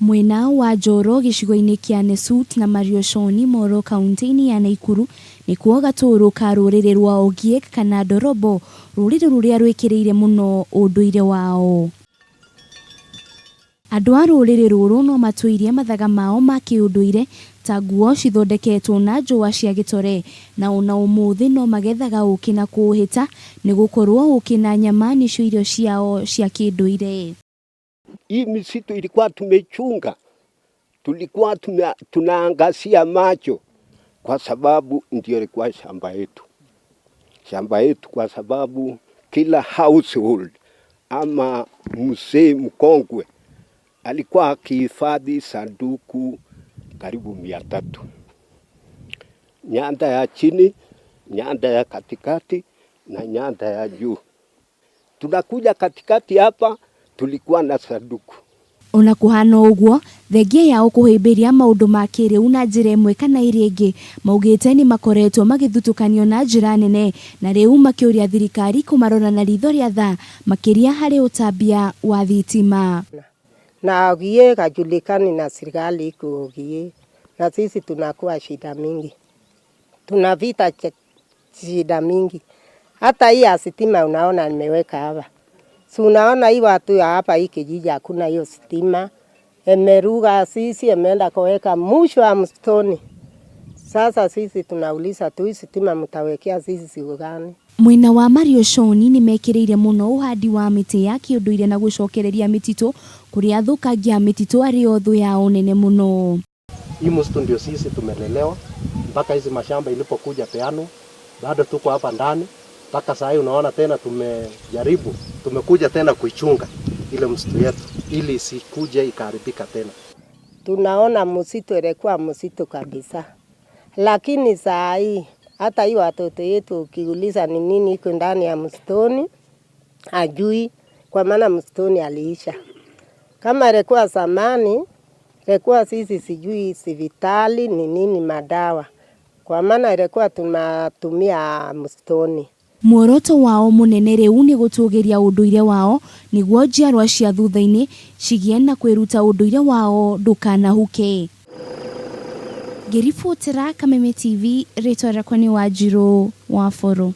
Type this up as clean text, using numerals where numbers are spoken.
Mwena wa Njoro gĩcigo-inĩ kĩa Nesut na Marioshoni Moro kaunti-inĩ ya Naikuru nĩkuo gatũũrũ ka rũrĩrĩ rwa Ogiek kana Ndorobo, rũrĩrĩ rũrĩa rwĩkĩrĩire mũno ũndũire wao. Andũ a rũrĩrĩ rũrũ no matũirie mathaga mao ma kĩũndũire ta nguo cithondeketwo na njũa cia gĩtore na ona ũmũthĩ no magethaga ũkĩ na kũũhĩta nĩgũkorwo ũkĩ na nyama nĩcio irio ciao cia kĩndũire. Hii misitu ilikuwa tumechunga, tulikuwa tunaangazia macho kwa sababu ndio ilikuwa shamba yetu, shamba yetu, kwa sababu kila household ama mzee mkongwe alikuwa akihifadhi sanduku karibu 300, nyanda ya chini, nyanda ya katikati na nyanda ya juu. Tunakuja katikati hapa tulikuwa na sanduku. Ona kũhana ũguo, thengia yao kũhĩmbĩria maũndũ ma kĩrĩu na njĩra ĩmwe kana ĩrĩa ĩngĩ, maugĩte nĩ makoretwo magĩthutũkanio na njĩra nene na rĩu makĩũria thirikari kũmarora na ritho rĩa tha makĩria harĩ ũtambia wa thitima. Na Ogiek hajulikani na serikali iko Ogiek, na sisi tunakuwa shida mingi, tuna vita shida mingi. Hata hii ya sitima unaona nimeweka hapa, si unaona hii watu ya hapa hii kijiji hakuna hiyo sitima, emeruga sisi emeenda kuweka mwisho wa msituni. Sasa sisi tunauliza tu hii sitima mtawekea sisi siku gani? Mwena wa Marioshoni nĩ mekĩrĩire mũno ũhandi wa mĩtĩ ya kĩũndũire na gũcokereria mĩtitũ kũrĩa athũkangia a mĩtitũ arĩ o thũ yao nene mũno. Hii msitu ndio sisi tumelelewa mpaka hizi mashamba ilipokuja peano, bado tuko hapa ndani mpaka saa hii. Unaona tena tumejaribu, tumekuja tena kuichunga ile msitu yetu ili isikuje ikaharibika tena. Tunaona msitu ilikuwa msitu kabisa, lakini saa hii hata hii watoto yetu ukiuliza ni nini iko ndani ya msituni ajui, kwa maana msituni aliisha. Kama ilikuwa zamani, ilikuwa sisi sijui sivitali ni nini madawa, kwa maana ilikuwa tunatumia msituni. Muoroto wao mũnene rĩu nĩ gũtũgĩria ũndũire wao nĩguo njiarwa cia thutha-inĩ cigĩe na kwĩruta ũndũire wao ndũkanahuke. Ngĩribotera Kameme TV, rĩtwa rĩakwa nĩ Wanjirũ wa Boro.